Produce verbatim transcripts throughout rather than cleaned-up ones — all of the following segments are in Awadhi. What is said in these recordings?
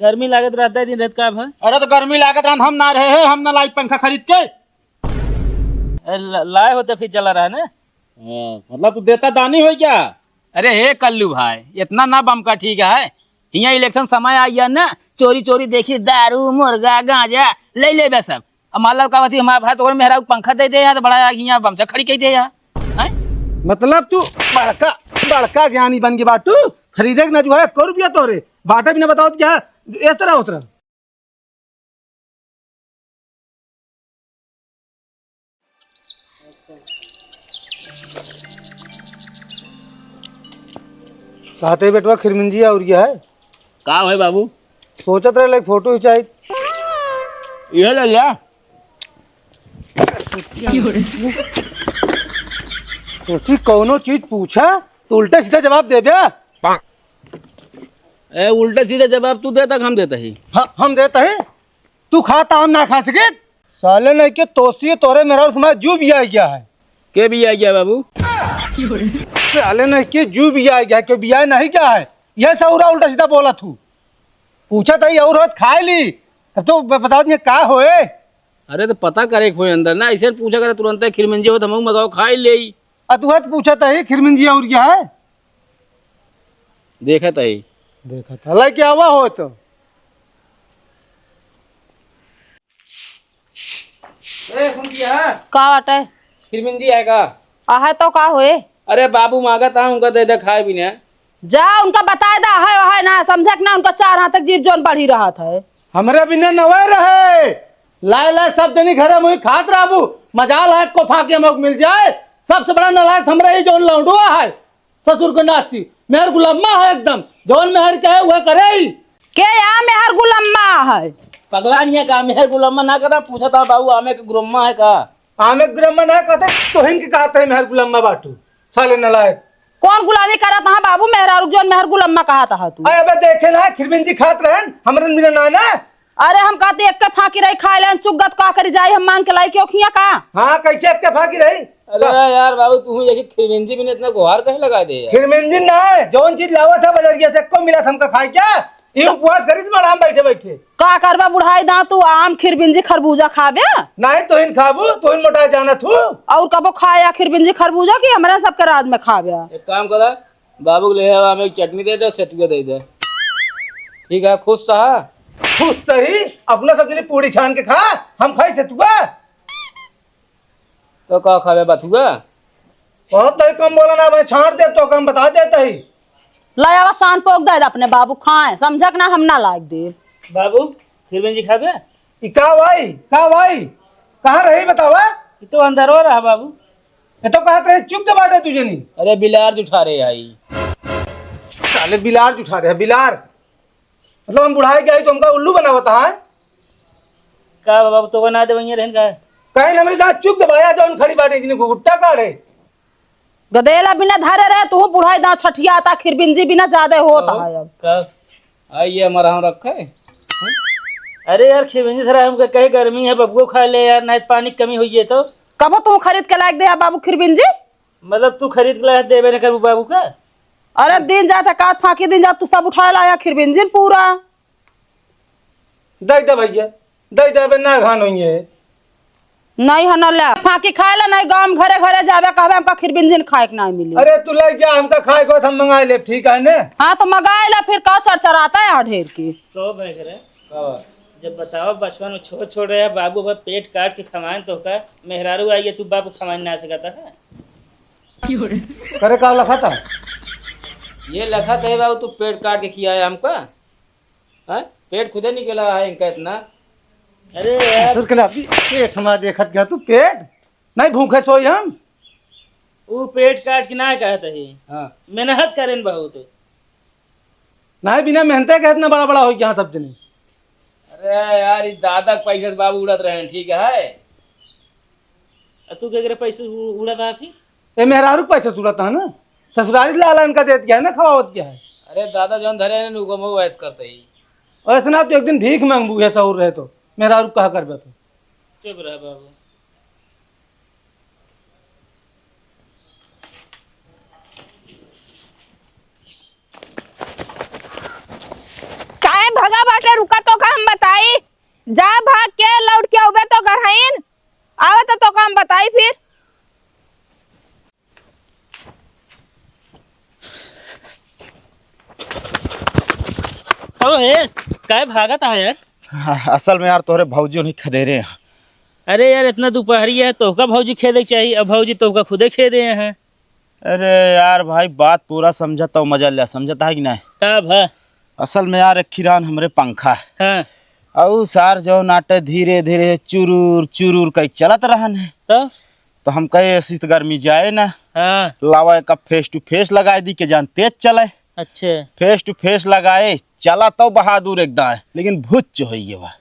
गर्मी लागत रहत है दिन रात का भा। अरे तो गर्मी लागत रहन, हम ना रहे हैं, हम ना लाई पंखा खरीद के। अरे ल-, लाए होते फिर चला रहा ना। हाँ, मतलब तू देता दानी हो क्या? अरे हे कल्लू भाई, इतना ना बमका ठीक है। हियाँ इलेक्शन समय आ गया ना, चोरी चोरी देखी दारू, मुर्गा, गांजा ले लेबे सब। अब मान लो का बती हमारा भाई तो मेहरा पंखा दे दे यार, तो बड़ा हियाँ बमचा खड़ी कही दे यार। हैं? मतलब तू बड़का, बड़का ज्ञानी बन गए बाटू, खरीदे के ना जो है एको रुपया तोरे, बाटे भी ना बताओ तो क्या, इस तरह उस तरह। कहते बेटवा खिरमिंजी और यह है। का है बाबू? सोचत रहे लाइक फोटो खिंचाई। ये ले लिया। ऐसी कौनो चीज पूछा तो उल्टा सीधा जवाब दे बे। ए, उल्टा सीधा जवाब तू देता कि हम देता ही? हाँ, हम देता ही। तू खाता हम ना खा सके। साले नहीं के तोसी तोरे मेरा उसमें जू भी आ गया है। के भी आ गया बाबू? साले नहीं के जू भी आ गया, क्यों भी आ नहीं गया है? यह सौरा उल्टा सीधा बोला तू। पूछा था ये और होत खाए ली, तब तो ब-, बताओ ये का होए? अरे तो पता करे कोई अंदर ना, ऐसे पूछा करे तुरंत खिरमिंजी हो तो हम मगाओ खाए ले। आ तू हत पूछा था ही खिरमिंजी और क्या है? देखा था ही। देखा था, लेके आवा हो तो। ए, सुन दिया है? का बाटे? खिरमिंजी है का? आ है तो का होए? अरे बाबू मांगा था, उनका दे दे खाए भी ना। जा, उनका बताए दा, है, है ना, समझे कि ना, उनका चार हाथ तक जीभ जोन बढ़ी रहत है। हमरे बिना नवे रहे। लाए, लाए, सब जनी घरे मुही खात रहबू। मजाल है, को फाके मौक मिल जाए। सबसे बड़ा नालायक हमरे ही जोन लौंडुआ है। ससुर को नाती। मेहर गुलामा है एकदम। जोन मेहर कहे, वह करे ही। के या मेहर गुलामा है? पगला नहीं है का? मेहर गुलामा ना कहता, पूछा था बाबू, आमे के गुलामा है का? आमे के गुलामा ना कहते, तोहिन के कहते हैं मेहर गुलामा बाटू। साले नालायक। कौन गुलामी करत हा बाबू? मेहरारू जौन मेहर गुलम्मा कहत हा तू। अरे अबे देखे ना, खिरमिंजी खात रहन, हमरन मिले ना ना। अरे हम कहती एक के फांकी रही खाए लेन, चुगत का करी जाई, हम मांग के लाई क्यों खिया का? हाँ, कैसे एक के फांकी रही? अरे यार बाबू, तू यही खिरमिंजी बिना इतना गोहार कहे लगा दे यार। खिरमिंजी ना है, जौन चीज लावा था बजरिया से, को मिला था हमका खाए क्या? ये उपवास करी तुम्हारा हम बैठे बैठे। का करबा बुढ़ाई दा तू, आम, खिरबिंजी, खरबूजा खाबे? नहीं, तोहिन खाबू, तोहिन मोटा जाना थू। और कबो खाया खिरबिंजी, खरबूजा कि हमरा सबके राज में खाबे? एक काम करा, बाबू के ले आवा, हमें एक चटनी दे दे, सतुआ दे दे। ठीक है, खुश सहा? खुश सही, अपना सब जने पूरी छान के खा, हम खाई सतुआ। तो का खाबे बथुआ? बहुत तो कम बोला ना, मैं छांट दे तो कम बता देता ही। ले आवा सान पोक दे दे अपने बाबू खाए, समझक ना हम ना लाग दे। बाबू, खिरबिंजी खाबे? ई का भाई, का भाई? कहाँ रही बतावा? ई तो अंदरवा रहा बाबू। ये तो कहत रहे चुप दे बाटे तू जनी। अरे बिलार जुठा रहे आई। साले बिलार जुठा रहे, बिलार। मतलब हम बुढ़ाई गए तो हमका उल्लू बनावत है? का बाबू, तो बना दे वहीं रहन का? कहीं हमरे दांत चुक दबाया, जौन खड़ी बाटे इतनी घुघुट्टा काढ़े। गदेला बिना धरे रहे, तू बुढ़ाई दांत छठिया आता, खिरबिंजी बिना ज्यादा होत है अब। का? आ, ये हमारा हम रखा है। अरे यार, खिरबिंजी धरा हमका कहे गर्मी है, बबुओ खा ले यार, नहीं तो पानी की कमी होई है तो। कबो तू खरीद के लायक दे बाबू खिरबिंजी? मतलब तू खरीद के लायक देबे न करबू बाबू का? अरे दिन जात है, कात फांकी दिन जात, तू सब उठा लाया खिरबिंजिन पूरा। दे दे भैया, दे दे, अबे ना घान होइए। नहीं है ना ले, फांकी खाए ला नहीं, गाँव में घरे घरे जाबे कहबे हमका खिरबिंजिन खाए के नहीं मिली। अरे तू ले जा, हमका खाए को हम मंगाए ले, ठीक है ने? हाँ तो मंगाए ला, फिर का चरचराता है यहाँ ढेर की। तो भाई करे, का? जब बताओ बचपन में छोट छोट रहे बाबू, अगर पेट काट के खवाएं तो का मेहरारू आई है, तू बाबू खवाएं ना सकता है? करे का लखा था? ये लखा था बाबू, तू पेट काट के खियाए हमका? हैं? पेट खुदे निकला है इनका इतना। अरे यार। ससुर के नाती पेट हमारा देखत गया तू पेट? नहीं भूखे सोई हम। वो पेट काट के ना कहत है। हाँ। मेहनत करेन बहुत। नहीं, बिना मेहनते के इतना बड़ा बड़ा हो गया सब जने। अरे यार, इस दादा के पैसे से बाबू उड़त रहे हैं, ठीक है? आ तू के करे पैसे उ-, उड़त है फिर? ए, मेहरारू के पैसे से उड़त है ना, ससुरारी लाला इनका देत गया है ना, खवावत गया है। अरे दादा, जौन धरे हैं ना, उनको मुँह वैस करते ही। और ऐसे ना, तू एक दिन भीख मांगबू, ये सहूर रहे तो, मेहरारू कहा करबे तो। चुप रह बाबू। काहे भगा अरे रुका, तोका हम बताई। जा भाग के लौट के अउबे तो गरहइन। आवा तो तोका हम बताई फिर। ओ हे, काहे भागत है यार? असल में यार तोहरे भौजी उन्हीं खदेरे हैं। अरे यार, इतना दुपहरी है, तोहका भौजी खेदे के चाहिए, अब भौजी तोहका खुदे खेदे हैं। अरे यार भाई, बात पूरा समझत हूँ, मजा लिया, समझत है कि नहीं? का भा? असल में यार, एक खिरान हमरे पंखा है। हाँ। अउ सार जो नाटे धीरे धीरे चुरूर चुरूर कई चलत रहन है। तो? तो हम कहे, "ऐसी तो गर्मी जाए ना।" हाँ। लावा एक face to face लगाए दी के जान तेज चले। अच्छा। Face to face लगाए, चला तो बहादुर एकदम, लेकिन भुच्च होई गवा।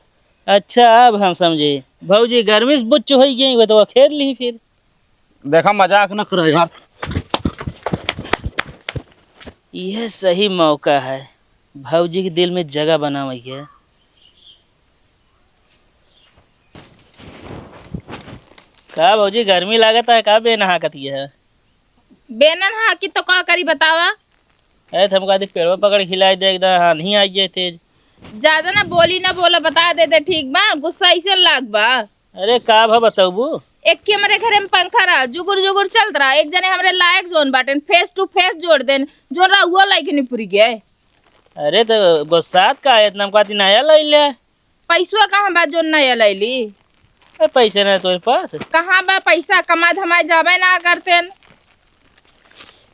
अच्छा, अब हम समझे। भौजी गर्मी से बुच्च होई गई, वो तो खेद ली फिर। देखा, मजाक न करो यार। यह सही मौका है भौजी के दिल में जगह बनावे के। का भौजी, गर्मी लागत है का? बेनहा कतिया है। बेनन हाकी तो का करी बतावा? अरे, त हमका आदि पेड़वा पकड़ के हिलाई दे, एकदम हानि आई जाए तेज। ज्यादा ना बोली, ना बोला, बता दे दे, ठीक बा? गुस्सा ऐसे लाग बा। अरे, का भा बतौबू? एक के हमरे घरे में पंखा रहा, जुगुर जुगुर चलत रहा, एक जने हमरे लायक जोन बाटेन, face to face जोड़ देन, जोन रहा हुआ लायक नहीं पूरी गए। अरे, तो गुस्सात का है इतना? हमका आदि नया लाई ले। पैसवा कहाँ बा जोन नया लैली? ए, पैसे नहीं तोरे पास? कहाँ बा पैसा? कमाए धमाए जाबे ना करतेन।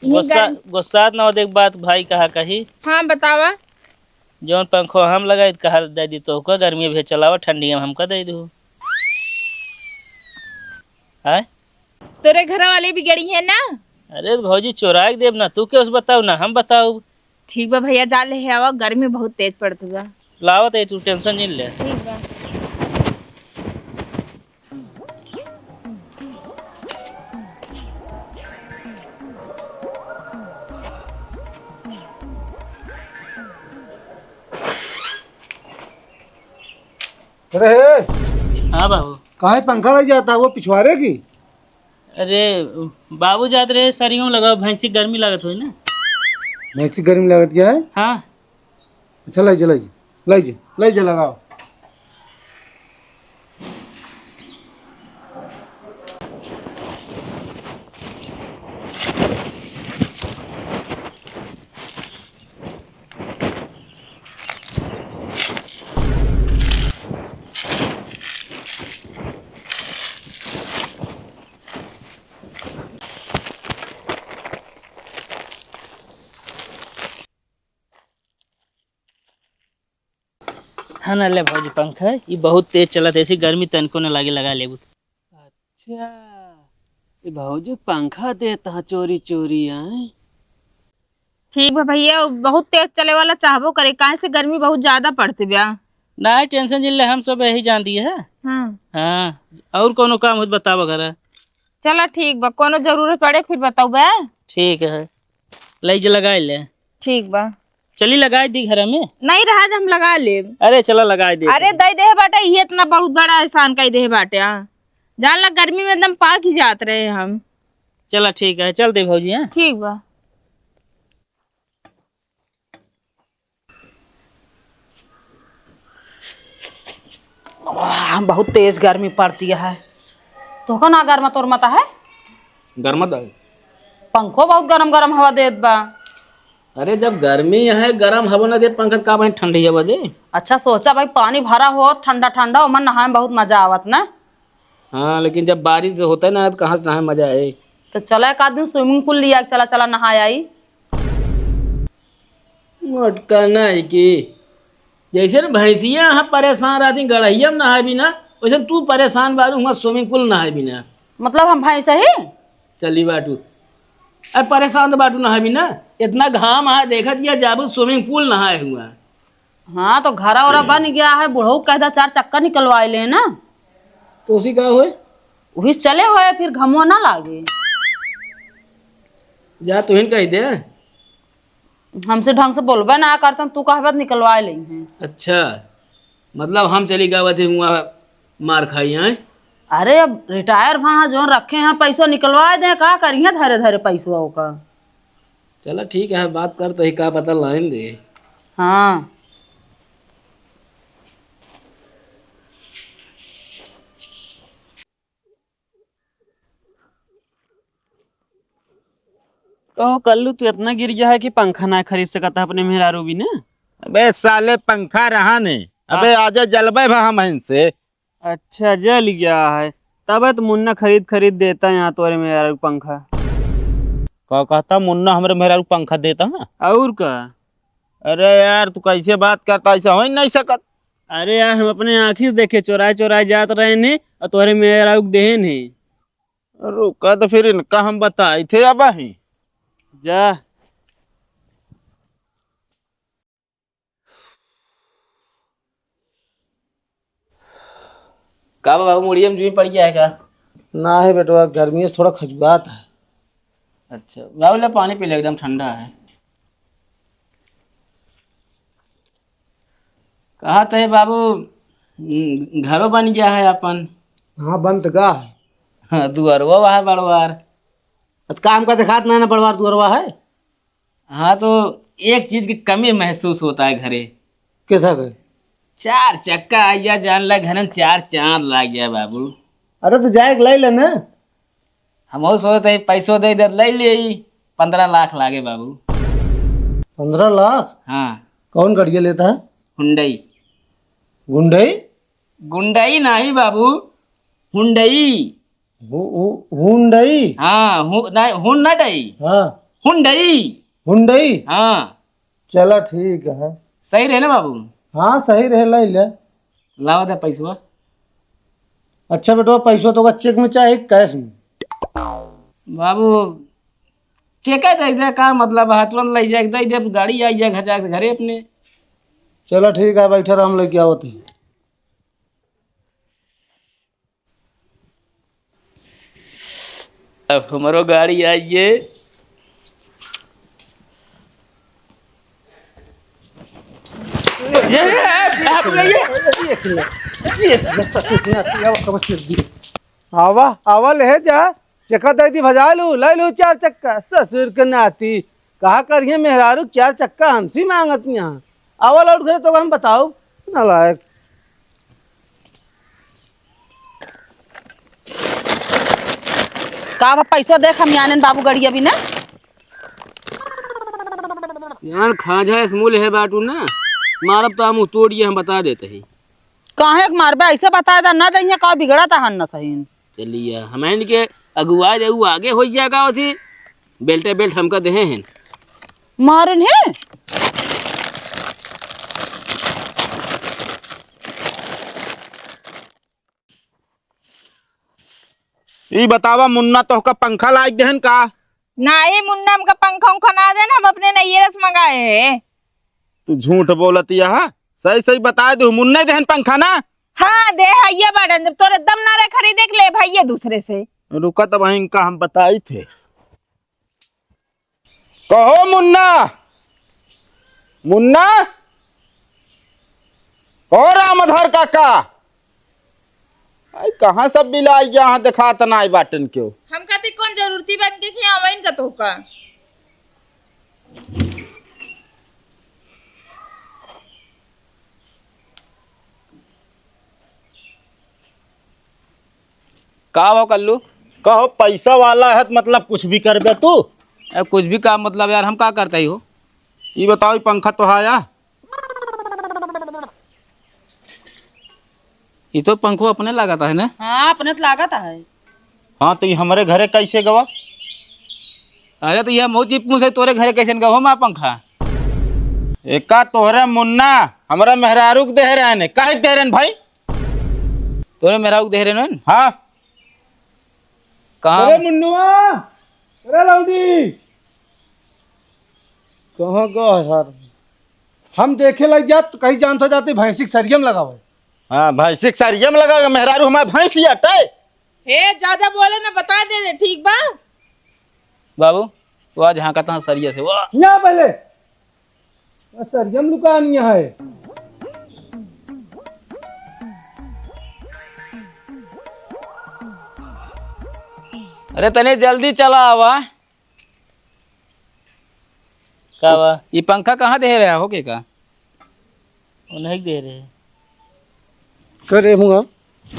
यही गुस्सा, गर्मी गुस्सात ना हो, देख बात भाई कहा कही। हाँ, बतावा। जौन पंखो हम लगाई, कहा दे दी तोहका, गर्मी भे चलावा, ठंडी में हमका दे दू। आय? तोरे घर वाले बिगड़ी है ना? अरे भौजी, चोरा के देब ना, तू के उस बताऊ ना हम बताऊ। ठीक बा भैया, जा ले आवा, गर्मी बहुत तेज पड़त बा। लावत है, तू tension नहीं ले। ठीक बा। अरे हे! हाँ बाबू। काहे पंखा लग जाता है, वो पिछवारे की? अरे, बाबू जात रहे, सरियों लगाओ, भैंसी गर्मी लागत होई ना। भैंसी गर्मी लागत क्या है? हाँ। अच्छा, लाई जा, लाई जा, लाई जा, लाई जा, लगाओ। हाँ ना, ले भौजी, पंखा, ई बहुत तेज चलत है, ऐसी गर्मी तनको न लागे, लगा लेबू। अच्छा, ई भौजी पंखा देत ह चोरी चोरी, आय? ठीक बा भैया, बहुत तेज चले वाला चाहबो करे, काहे से गर्मी बहुत ज्यादा पड़त बा। ना, tension जिन ले, हम सब यही जान दिए है। हाँ। हाँ, और कोनो काम हो तो बतावा करा। चला ठीक बा, कोनो जरूरत पड़े फिर बताऊ बा। ठीक है, लाई जे लगाई ले। ठीक बा। चली लगाई दी घर में। नहीं रहा, हम लगा लेब। अरे चला लगाई दे। अरे दे दे बाटे, ये इतना बहुत बड़ा एहसान कई दे बाटे, हाँ। जान ला गर्मी में एकदम पाक ही जात रहे हम। चला ठीक है, चल दे भौजी, हाँ? ठीक बा। आह, बहुत तेज गर्मी पड़ती है। तोहका ना गरमत ओरमत है? गरमत है। पंखो बहुत गरम गरम हवा देत बा। अरे, जब गर्मी है, गरम हवा ना दे पंखा, का बनी ठंडी हवा दे? अच्छा, सोचा भाई, पानी भरा हो, ठंडा ठंडा, ओमन नहाए में बहुत मजा आवत ना। हाँ, लेकिन जब बारिश होता है ना, तो कहाँ से नहाए मजा आए? तो चला एक आध दिन swimming pool लिया, चला, चला नहाए आई। मोटका नहीं की, जैसे न भैंसिया यहाँ परेशान रहती, गड़हिया में नहाए बिना, वैसे तू परेशान बारू, हुआ swimming pool नहाए बिना। मतलब हम भैंस ही? चली बाटू, अब परेशान तो बाटू नहाए बिना, इतना घाम है, देखत या जाबू swimming pool नहाए हुआ। हाँ, तो घरा ओरा बन गया है, बुढ़ऊ कह दा चार चक्कर निकलवाए ले ना। तो उसी का होए? वही चले होए, फिर घमवा ना लागे। जा, तुहिन कह दे। हमसे ढंग से बोलबे ना करतन, तू कहबे तो निकलवाए लेई हैं। अच्छा, मतलब हम चली गावत ही हुआ मार खाई हैं? अरे, अब retire भा जोन रखे हैं, पैसो निकलवाए दे, का करिए धरे धरे पैसवा ओका। चला ठीक है, बात कर तो ही, का पता लाइन दे। हाँ। तो कल्लू, तू इतना गिर गया है कि पंखा ना खरीद सकता अपने मेहरारू बिना? अबे साले, पंखा रहा नहीं। अबे हाँ। आजा, जलबे भा हम इनसे। अच्छा, जल गया है। तबे तो मुन्ना खरीद खरीद देता यहाँ तोरे मेहरारू पंखा। का कहता मुन्ना, हमरे मेहरारू पंखा देता है? और का? अरे यार, तू कैसे बात करता, ऐसा हो ही नहीं सकत। अरे यार, हम अपने आँखी से देखे, चोराए चोराए जात रहे ने और तोरे मेहरारू के देहे ने। रुका, तो फिर इनका हम बताई थे अब ही। जा। का बा बाबू, मुड़िया में जूई पड़ गया है का? ना है बेटवा, गर्मी से थोड़ा खजुआत है। अच्छा बाबू, ले पानी पी ले, एकदम ठंडा है। कहा तो है बाबू, हम्म, घरो बन गया है अपन। हाँ, बन तो गा है। हाँ, दुअरवा वहा बड़वार। अत काम का देखात ना, ना बड़वार दुअरवा है। हाँ, तो एक चीज की कमी महसूस होता है घरे। कैसा के? चार चक्का आइया, जान ला, घरन चार चांद लाग जाए बाबू। अरे, तो जाए के लाई ले ना। हम वो सोचते हैं, पैसो दे दे, ले ले, पन्द्रह लाख लागे बाबू। पन्द्रह लाख? हाँ। कौन गड़िया लेता है? हुंडई। गुंडई? गुंडई नहीं बाबू, हुंडई। हु-, हु-, हुंडई? हाँ, हु-, नहीं, हुंडई। हाँ। हुंडई। हुंडई? हाँ। चला ठीक है। सही रहे ना बाबू? हाँ, सही रहे, लाई ले। लावा दे पैसवा। अच्छा बेटवा, पैसवा तो का चेक में चाहे कैश में? बाबू, चेक दे दे, का मतलब है? तुरंत ले जाके दे दे, गाड़ी आई जाए घचाक से घरे अपने। चला ठीक है, बैठा रहा, हम लेके आवत ही। अब हमरो गाड़ी आई जे। ये, ये, आप ले ये। ये, ये, ये, ये, ये, ये, आवा, आवा, ले जा। चक्का दे दी, भजा लू, ले लू चार चक्का। ससुर के नाती, कहा करिए मेहरारू, चार चक्का हमसे मांगत यहाँ। आवा लौट घरे तो हम बताओ, नालायक। का बा, पैसा देख, हम आनन बाबू गड़िया भी ना। यार, खाजा इस मूल्य है बाटू ना, मारब तो हम तोड़िए, हम बता देते हैं। काहे के मारबे? ऐसे बताए दा ना, दहिया का बिगड़ा ता हन न सहीन। चलिए, हम इनके अगुआ दे, उ आगे हो जाएगा, ओथी बेल्टे बेल्ट हमका देहे हैं। मारन है? ई बतावा मुन्ना, तोहका पंखा लाइक देहन का? नाही मुन्ना, हमका पंखा उंखा ना देन, हम अपने नैहरे से मंगाए हैं। तू झूठ बोलत यह, सही सही बताए दू, मुन्ना देहन पंखा ना? हाँ, दे है ये बाटन, जब तोरे दम ना रहे खरीदे के ले भाई ये दूसरे से। रुका तब इनका हम बताई थे। कहो मुन्ना, मुन्ना, ओ रामधर काका, आई कहाँ सब बिलाई यहाँ देखात नाई बाटन क्यों? हम कहते कौन जरूरती बन के खियावइन का तोहका? का हो कल्लू? कहो, पैसा वाला है त मतलब कुछ भी करबे तू? ए, कुछ भी का मतलब यार, हम का करता ही हो? ई बताओ, ई पंखा तो आया? ई तो पंखो अपने लागत है ना? हाँ, अपने तो लागत है। हाँ, तो ई हमरे घरे कैसे गवा? अरे, तो यह मऊ चिपकू से तोरे घरे कैसे गवा हमार पंखा? एका तोहरे मुन्ना, हमरा मेहरारू के देह रहने, काहे के देह रहन भाई? तोरे मेहरारू के देह रहन? हाँ। कहाँ? अरे मुन्नुआ, अरे लौंडी, कहाँ गवा यार? हम देखे लग जात तो कहीं जानत हो जाते भैंसी के सरियम लगावे। हाँ, भैंसी के सरियम लगावे, मेहरारू हमारे भैंसी अटे। हे, ज्यादा बोले ना, बता दे दे, ठीक बा? बाबू, वो आज हाँका तहाँ सरिया से, वाह। ना पहले, वो सरियम लुकानी है। अरे, तने जल्दी चला आवा। का बा? ई पंखा कहाँ दे रहा हो के का? उन्हें के दे रहे। करे हुआ।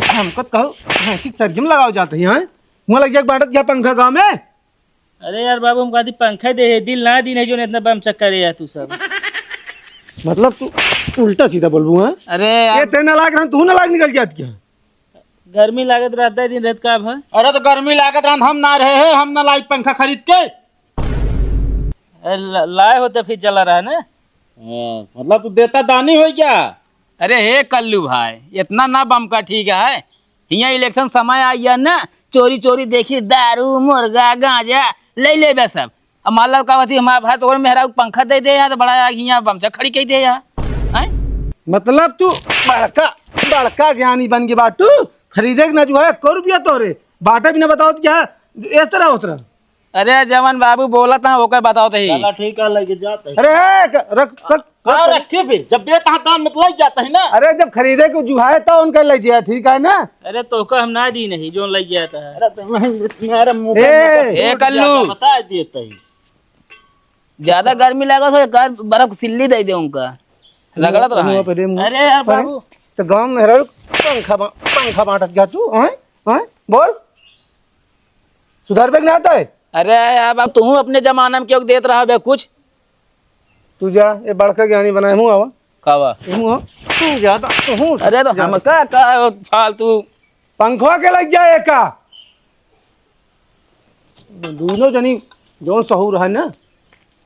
हमको तो कहो, भैंसी के सरियम लगाओ जाते हैं, हैं? मुँह लग जाए बाटत क्या पंखा गाँव में? अरे यार बाबू, हम कहती पंखा दे है, दिल ना दीन है जो इतना बम चक्कर है यार तू सब। मतलब तू उल्टा सीधा बोलबू, हाँ? अरे यार। ये ते नालायक रहन, तू नालायक निकल जात क्या? गर्मी लागत रहता है दिन रात का अब, हाँ? अरे तो गर्मी लागत रहन, हम ना रहे हैं, हम ना लाई पंखा खरीद के। अरे ला-, लाए होते फिर चला रहा ना। हाँ, मतलब तू देता दानी हो क्या? अरे हे कल्लू भाई, इतना ना बमका ठीक है। हियाँ इलेक्शन समय आ गया ना, चोरी चोरी देखी दारू, मुर्गा, गांजा ले लेबे सब। अब मान लो का होती हमारा भाई तो मेहरा पंखा दे दे यार, तो बड़ा हियाँ बमचा खड़ी कही दे यार। हैं? मतलब तू बड़का, बड़का ज्ञानी बन के बाटू, खरीदे के ना जो है, एको रुपया तोरे बाटे भी ना बताओ तो क्या इस तरह उस तरह। अरे जवन बाबू बोलत हैं, ओके बताओ तो ही। चला ठीक है, लेके जाते हैं। अरे, ए, क-, रख, रख, का रख। रखी फिर? जब देता है दान में तो लग जाता है ना। अरे, जब खरीदे के जुहाए तो उनका ले जाए, ठीक है ना? अरे, तो का हम ना दी नहीं, जो लग जाता है। अरे, तो मैं, मेरा मुंह ए। बंद कर ए, कल्लू। बता देते हैं। ज्यादा गर्मी लागत हो, एक आध बर्फ सिल्ली दे दे उनका। रगड़त रहा मुंह है। पे दे, मुंह अरे यार पर बाबू। तो गांव में रहो, पंखा बा-, पंखा बांटत गया तू, हैं? हैं? बोल। सुधरबे के ना आता है? अरे यार, अब तू अपने जमाना में क्यों देत रहा बे कुछ? तू जा, ये बड़का ज्ञानी बनाए हूँ आवा। का बा? तू हूँ, तू ज्यादा, तू हूँ अरे तो ज्यादा। हम का, का फालतू? पंखवा के लग जाए का? दोनों जनी जौन सहूर है ना,